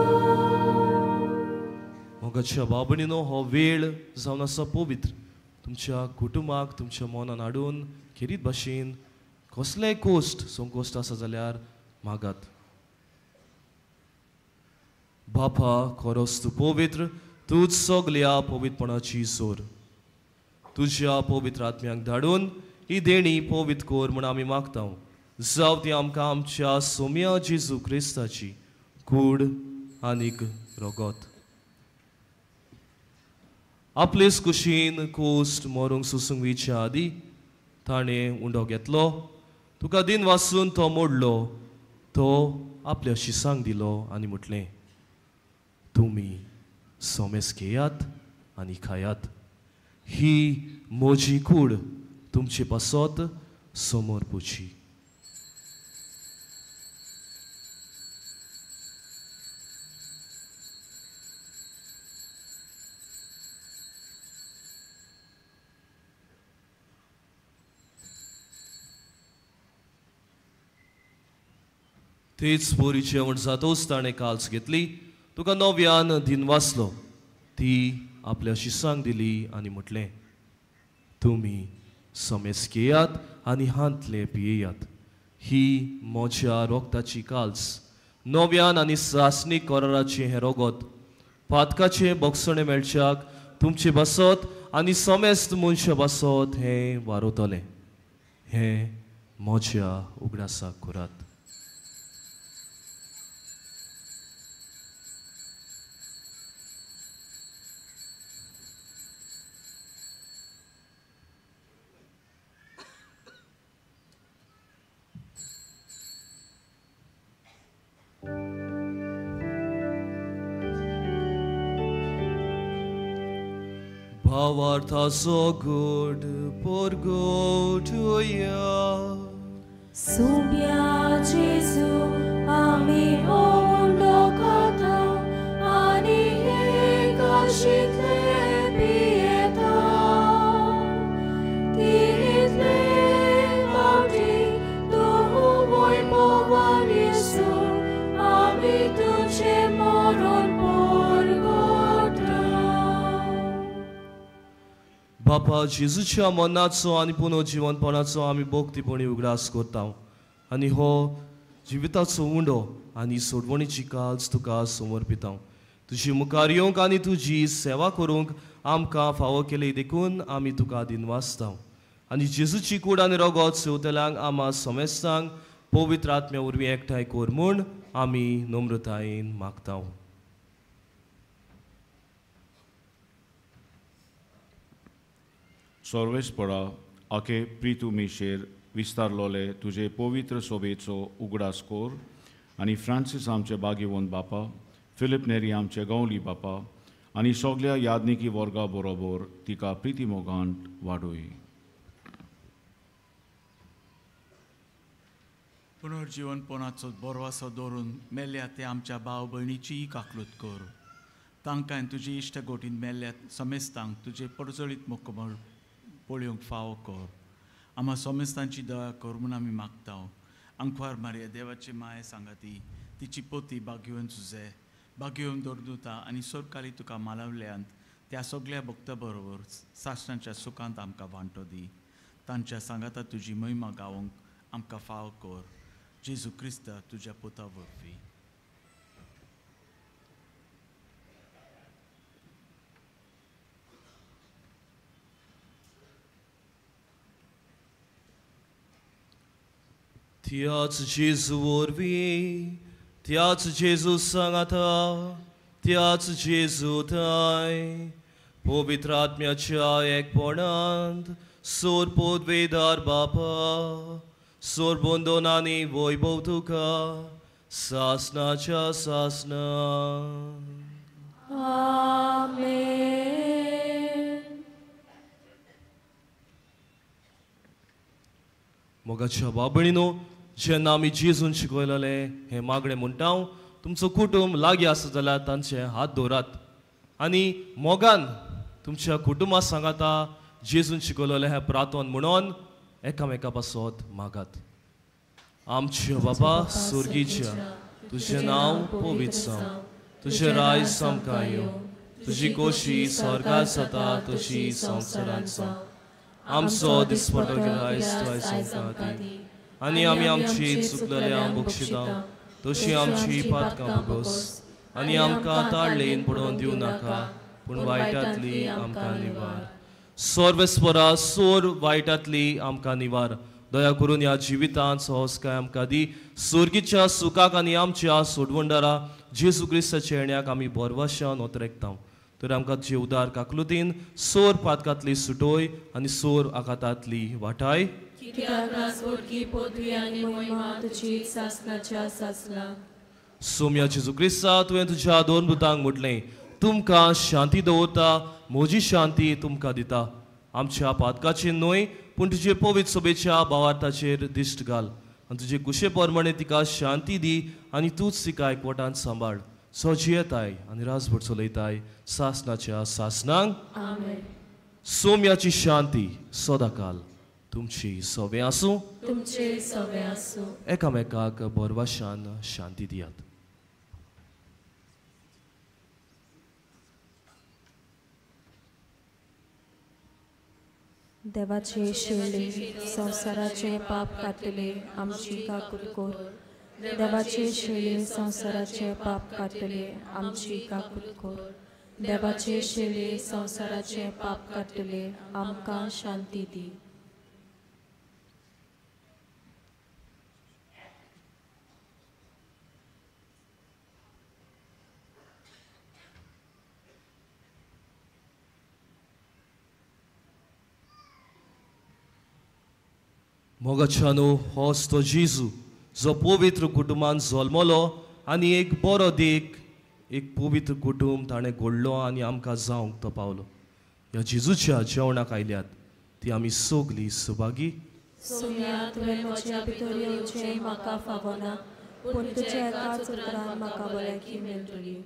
Speaker 2: मोगाच्या बाबणीनो, हो वेळ जावन आसा पवित्र. तुमच्या कुटुंबाक तुमच्या मनान हाडून खेरीत भाशेन कसलेय कोश्ट संकोश्ट आसा जाल्यार मागात. बापा, खरोच तूं पवित्र, तूंच सगल्या पवित्रपणाची सोर. तुज्या पवित्र आत्म्याक धाडून ही देणी पवित्र कर म्हूण आमी मागता. जावं ती आमकां आमच्या सोम्या जेजू क्रिस्ताची कूड आनीक रगत. आपलेच कुशीन कोश्ट मरूंक सोसूंक वयच्या आदीं ताणें उंडो घेतलो, तुका दिन वासून तो मोडलो, तो आपल्या शिसांक दिलो आनी म्हटलें, तुमी सोमेस घेयात आनी खायात, ही म्हजी कूड तुमचे पासत समोर पुची. तेच बोरी जेवण जातोच ताणें काल्स घेतली, तुका नव्यान दिन वाचलो, ती आपल्या शिसांक दिली आनी म्हटलें, तुमी समेस घेयात आनी हांतले पियेयात, ही म्हज्या रोगताची काल्स, नव्यान आनी सासणीक कराराचें हें रोगत, पातकाचें बक्षणें मेळच्याक तुमचे बसत आनी समेस्त मनशां बसत हें वारवतलें. हें म्हज्या उगडासाक करात. भावार्थाचो गोड परगटुया.
Speaker 1: सुम्या जेजू आमी उंडो खाता आनी हे काशींतले पियेता, तितले फावटी तूं वैभवान येसू आमी तुजें मरण परगटा.
Speaker 2: बापा, जेजूच्या मनाचो आनी पुनर्जिवनपणाचो आमी भक्तीपणी उगडास करता आनी हो जिविताचो उंडो आनी सोडवणीची काल्स तुका समर्पिता. तुजी मुखार येवंक आनी तुजी सेवा करूंक आमकां फावो केली देखून आमी तुका दिनवासता. आनी जेजूची कूड आनी रगत सेवतल्यांक आमा समेस्तांक पवित्र आत्म्या वरवीं एकठांय कर म्हूण आमी नम्रतायेन मागता.
Speaker 9: सर्वेस्परा आखे प्रितू मिशेर विस्तारलोले तुजे पवित्र सोबेचो उगडास कोर आनी फ्रांसीस आमचे बागेवन बापा, फिलीप नेरी आमचे गांवली बापा आनी सगल्या यादनिकी वर्गा बरोबर तिका प्रिती मोगान वाडोय.
Speaker 10: पुनर्जिवनपणाचो बरवासो दवरून मेल्ल्या ते आमच्या भाव भयणीचीय काकलूत कर. तांकां तुजी इश्टगोटीन मेल्ल्या समेस्तांक तुजे परजळीत मुखमळ पळोवंक फावो कर. आमा सोमेस्तांची दया कर म्हूण आमी मागता. आंकवार मारया देवाची माया सांगाती, तिची पोती बागेवन सुजे बागेवन दवरता आनी सरकारी तुका मालवल्यांत त्या सगल्या भक्ता बरोबर सासणाच्या सुखांत आमकां वांटो दी. तांच्या सांगाता तुजी महिमा गावंक आमकां फावो कर. जेजू क्रिस्त तुज्या पुता वरवीं.
Speaker 2: त्याच जेजू वरवीं, त्याच जेजू सांगाता, त्याच जेजू थांय पवित्र आत्म्याच्या एकपणांत सोर पोदवेदार बापा, सोरबंदोनांनी वैभव तुका सासनाच्या सासना.
Speaker 1: आमेन.
Speaker 2: मोगाच्या बाबणीनो, जेन्ना आमी जेजून शिकयलें हें मागणें म्हणटा, तुमचो कुटुंब लागीं आसा जाल्यार तांचे हात दवरात आनी मोगान तुमच्या कुटुंबा सांगाता जेजून शिकयलें हें प्रार्थन म्हणून एकामेका पासत मागात. आमच्या बाबा स्वर्गीच्या, तुजें नांव पवित्र जावं, तुजें राज आमकां येवं, तुजी कोशी स्वर्गांत जाता तशी संवसारांत जावं. आमचो दिसपटो गिरायस आयज आमकां दी आनी आमी आमची चुकलेल्या बक्षिता तशी आमची पातकां भोगोस आनी आमकां ताळलेन पडोवन दिवं नाका, पूण वायटांतली आमकां निवार. सर्वेस्परा सोर वायटांतली आमकां निवार. दया करून ह्या जिवितांत सहजकाय आमकां दी. स्वर्गीच्या सुखाक आनी आमच्या सोडवणदारा जेजू क्रिस्ताच्या येण्याक आमी बोरवाशान ओतरेकता. तर आमकां तुजे उदार काकलुतीन सोर पातकांतली सुटोय आनी सोर आघातांतली वाटाय. सोम्या जेजू क्रिस्ता, तुवें तुज्या दोन भुतांक म्हटलें, तुमकां शांती दवरता, म्हजी शांती तुमकां दिता. आमच्या पातकाचेर न्हय पूण तुजे पवित्र सभेच्या भावार्थाचेर दिश्ट घाल आनी तुजे कुशे प्रमाणे तिका शांती दी आनी तूंच तिका एकवटान सांबाळ. सो जियेताय आनी राजभर चलयताय सासनाच्या सासनांक. सोम्याची शांती सदाकाल तुमची सवे आसूं,
Speaker 1: तुमचे सवे आसूं.
Speaker 2: एकामेकाक बरवाशान शांती दियात.
Speaker 8: देवाचे शेळी संवसाराचे पाप काडटले आमची काकूत कर. देवाचे शेळी संवसाराचे पाप काडटले आमची काकूत कर. देवाचे शेळी संवसाराचे पाप काडटले आमकां शांती दी.
Speaker 2: मोगाच्यानो, होच तो जेजू जो पवित्र कुटुंबान जल्मलो आनी एक बरो देख, एक पवित्र कुटुंब ताणें घडलो आनी आमकां जावंक तो पावलो. ह्या जेजूच्या जेवणाक आयल्यात ती आमी सगलीं सभागी.
Speaker 8: सोम्या, तुवें म्हज्या भितर येवचें म्हाका फावना, पूण तुज्या एकाच उतरान म्हाका भलायकी मेळटली.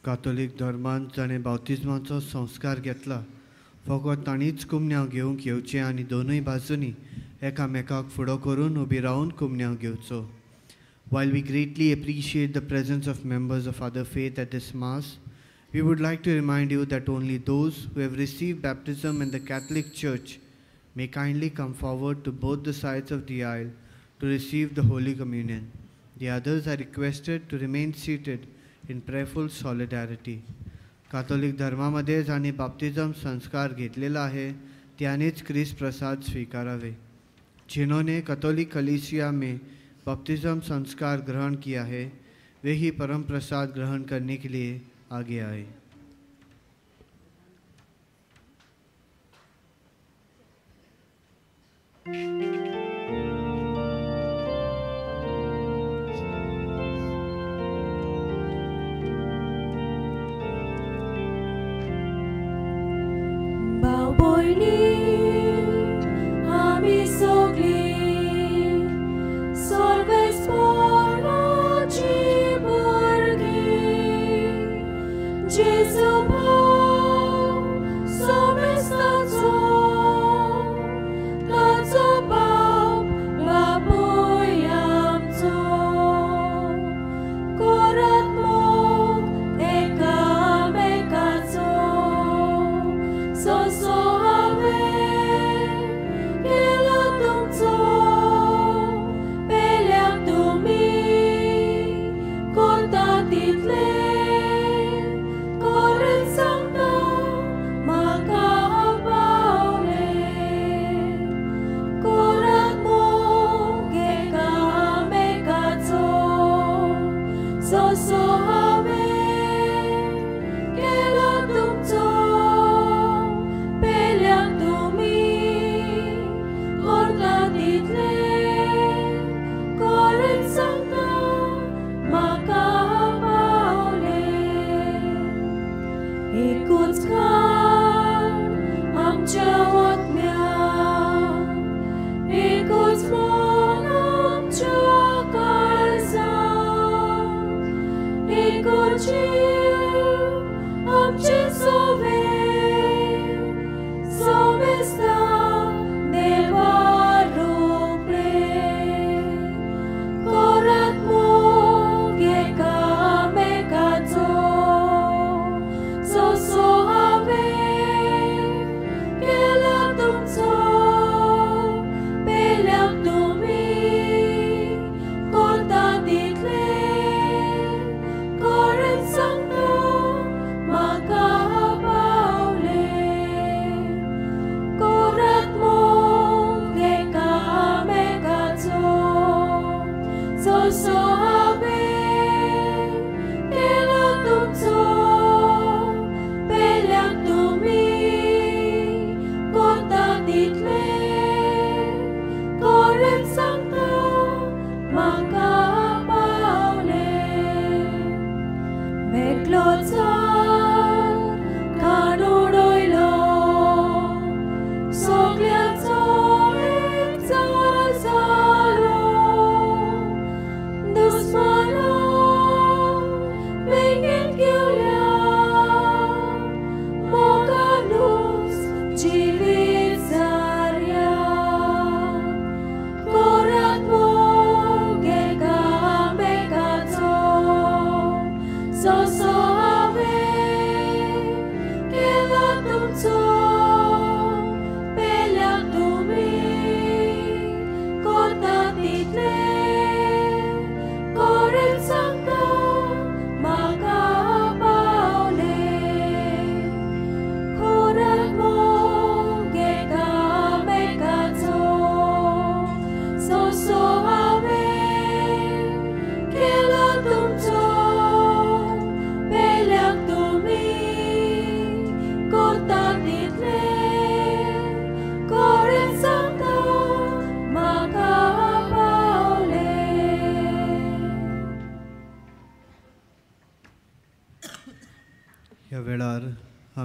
Speaker 11: कातोलीक धर्मांत जाणें बाप्तिज्माचो संस्कार घेतला फकत तांणीच कुमन्यांव घेवंक येवचें आनी दोनूय बाजूंनी एकामेकाक फुडो करून उबी रावन कुमन्यांव घेवचो. While we greatly appreciate the presence of members of other faith at this Mass, we would like to remind you that only those who have received baptism in the Catholic Church may kindly come forward to both the sides of the aisle to receive the Holy Communion. The others are requested to remain seated in prayerful solidarity. Catholic धर्मामध्ये जांणी बाप्तिझम संस्कार घेतलेला आहे त्यांनीच क्रिस्त प्रसाद स्वीकारावे. जिन्होंने Catholic कलीसिया में बपतिस्म संस्कार ग्रहण किया है वे ही परम प्रसाद ग्रहण करने के लिए आगे आए.
Speaker 1: So, so,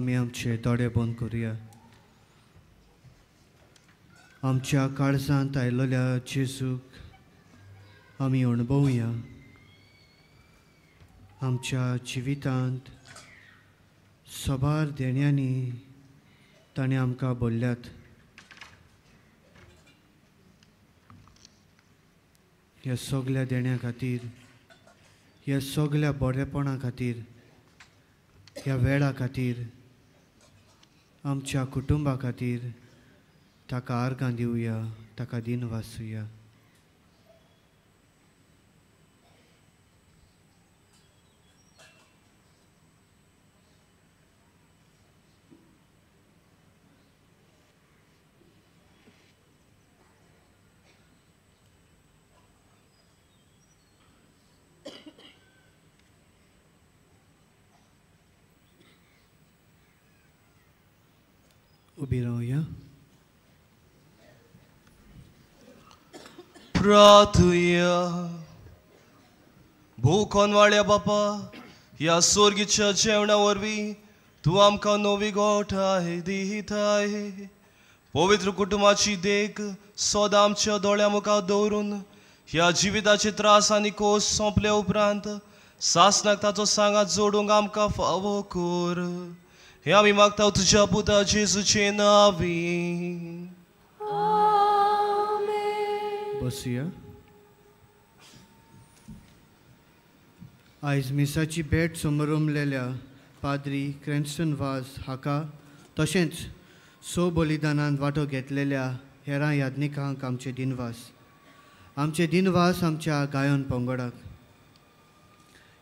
Speaker 11: आमी आमचे दोळे बंद करुया. आमच्या काळजांत आयिल्ल्या जेजूक आमी अणभवया. आमच्या जिवितांत सबार देण्यांनी ताणें आमकां बोल्ल्यात. ह्या सगल्या देण्या खातीर, ह्या सगल्या बरेपणा खातीर, ह्या वेळा खातीर, आमच्या कुटुंबा खातीर ताका आर्गां दिवया, ताका दिनवासुया. उबी रावया.
Speaker 2: प्रार्थुया. भोव वाड्या बापा, ह्या सोर्गीच्या जेवणा वरवीं तूं आमकां नवी गोठाय दिताय. पवित्र कुटुंबाची देख सदां आमच्या दोळ्या मुखार दवरून ह्या जिविताचे त्रास आनी कोस सोंपल्या उपरांत सासणाक ताचो सांगात जोडूंक आमकां फावो कर. हे आमी मागता तुज्या पुता जेजूचे नांवी.
Speaker 11: बसुया. आयज मिसाची भेट समरमलेल्या पाद्री क्रॅन्स्टन वाज हाका तशेंच स बलिदानांत वांटो घेतलेल्या हेरां याज्ञिकांक आमचे दिनवास. आमचे दिनवास आमच्या गायन पंगडाक.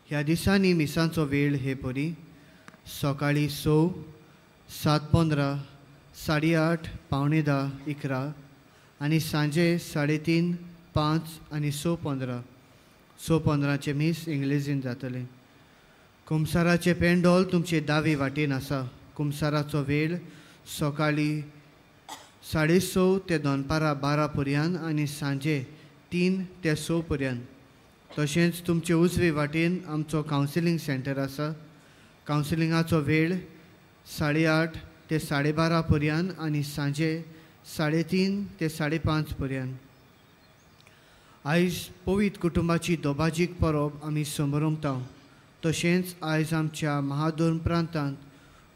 Speaker 11: ह्या दिसांनी मिसांचो वेळ हे परी सकाळीं 6, 7:15, 8:30, 9:45, 11 आनी सांजे 3:30, 5 आनी 6:15. 6:15 मीस इंग्लेजीन जातलें. कुमसाराचें पेंडोल तुमचे दावे वाटेन आसा. कुमसाराचो वेळ सकाळीं 6:30 ते दनपारां 12 पर्यंत आनी सांजे 3 ते 6 पर्यंत. तशेंच तुमचे उजवे वाटेन आमचो कावन्सिलींग सेंटर आसा. कावन्सिलिंगाचो वेळ 8:30 ते 12:30 पर्यंत आनी सांजे 3:30 ते 5:30 पर्यंत. आयज पवित्र कुटुंबाची दोबाजीक परब आमी समरमता. तशेंच आयज आमच्या महादोन प्रांतांत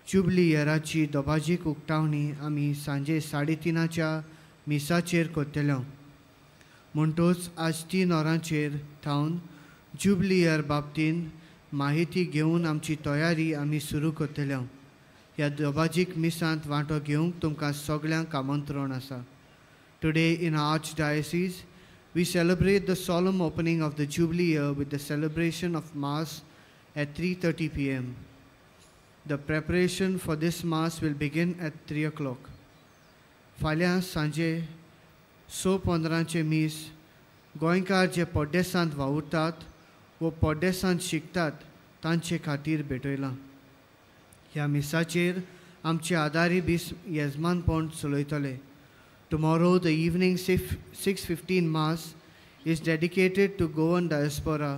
Speaker 11: जुबली इयराची दोबाजीक उक्तावणी आमी सांजे 3:30 मिसाचेर करतले. म्हणटोच आज 3 वरांचेर थावन जुबली इयर बाबतीन माहिती घेवन आमची तयारी आमी सुरू करतले. ह्या दोबाजीक मिसांत वांटो घेवंक तुमकां सगळ्यांक आमंत्रण आसा. Today in archdiocese we celebrate the solemn opening of the Jubilee year with the celebration of Mass at 3:30 p.m. The preparation for this Mass will begin at 3 o'clock. फाल्यां सांजे 6:15 मीस गोंयकार जे परदेसांत वावुरतात वो परदेसांत शिकतात तांचे खातीर भेटयलां. ह्या मिसाचेर आमचे आदारी बीस येजमानपण चलयतले. Tomorrow, the evening 6:15 Mass is dedicated to Goan diaspora,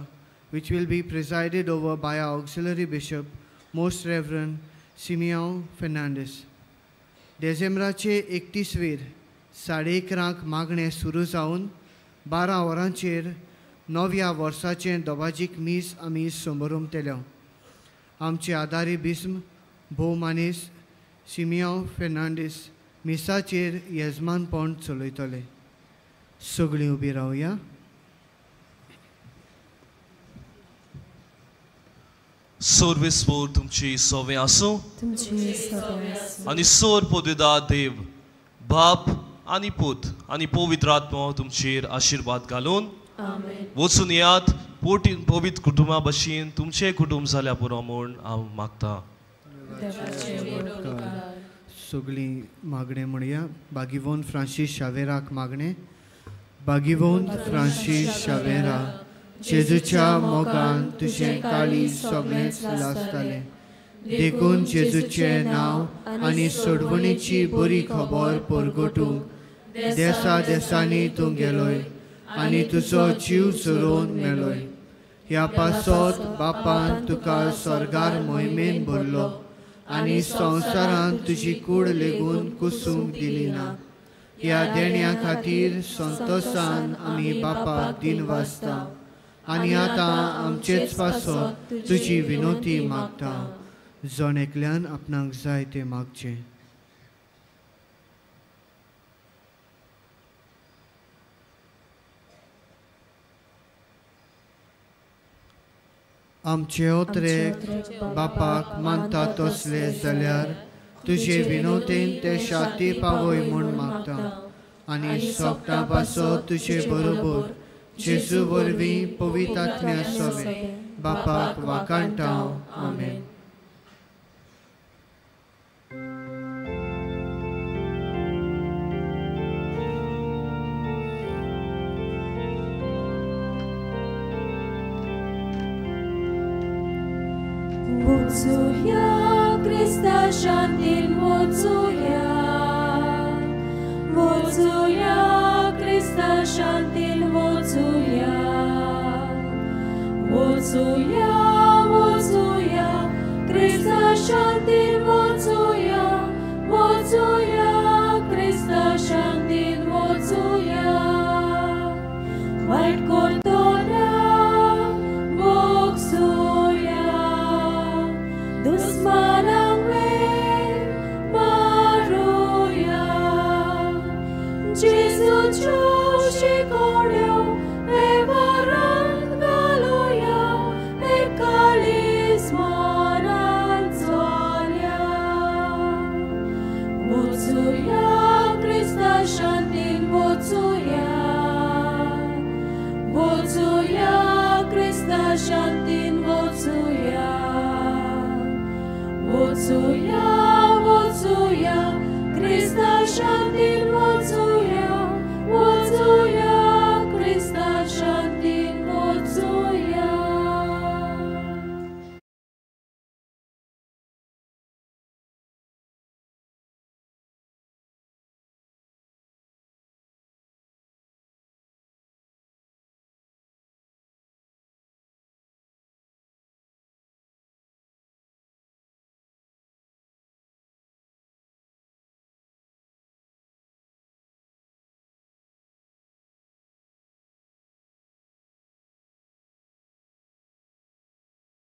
Speaker 11: which will be presided over by our auxiliary bishop, Most Reverend Simeon Fernandez. डिसेंबराचे 31 वेर 11:30 मागणें सुरू जावन 12 वरांचेर नव्या वर्साचें दोबाजीक मीस आमी समरमतले. आमचे आदारी बिस्म भोवमानीस सिमियो फेर्नांडीस मिसाचेर येजमानपण चलयतले. सगळीं उबी रावया.
Speaker 2: सर्वेस्पोर तुमची सवे आसूं आनी सोर पदवेदा देव बाप आनी पूत आनी पवित्र आत्मो तुमचेर आशिर्वाद घालून वचून यात पवित्र कुटुंबा भशेन तुमचें कुटुंब जाल्यार पुरो म्हूण हांव मागतां.
Speaker 11: सगळीं मागणें म्हणया. बागिवोन फ्रांसीस शावेराक मागणें. बागिवोन फ्रांसीस शावेरा, जेजूच्या मोगान तुजें काळीज सगळेंच लासतालें, देखून जेजूचें नांव आनी सोडवणीची बरी खबर परगटूंक देसा देसांनी तूं गेलोय आनी तुजो जीव झरोवन मेलोय. ह्या पासत बापान तुका स्वर्गार मोहिमेन भरलो आनी संवसारांत तुजी कूड लेगून कुसूंक दिली ना. ह्या देण्या खातीर संतोसान आमी बापाक दिनवासता आनी आतां आमचेच पासत तुजी विनोती मागता. जण एकल्यान आपणाक जाय तें मागचें. आमचे ओत्रेक बापाक मानता तसले जाल्यार तुजे विनोतेन ते शाती पावय म्हूण मागता आनी सोगटां पासत तुजे बरोबर जेजू वरवीं पवित्र आत्म्या सवें बापाक वाखाणटा. आमेन.
Speaker 1: Vocuja, Krista šantin vocuja, vocuja, Krista šantin vocuja, vocuja, vocuja, Krista šantin vocuja, vocuja, Krista šantin vocuja. वायट करतल्या भोगसुया, दुस्मानांक वेर मारुया, जेजूच्यो शिकोवण्यो वेव्हारांत घालुया, एकाळीस मनान चलया. वचुया क्रिस्ता शांतीन वचुया, वचुया क्रिस्ता शांतीन वचुया, वचुया.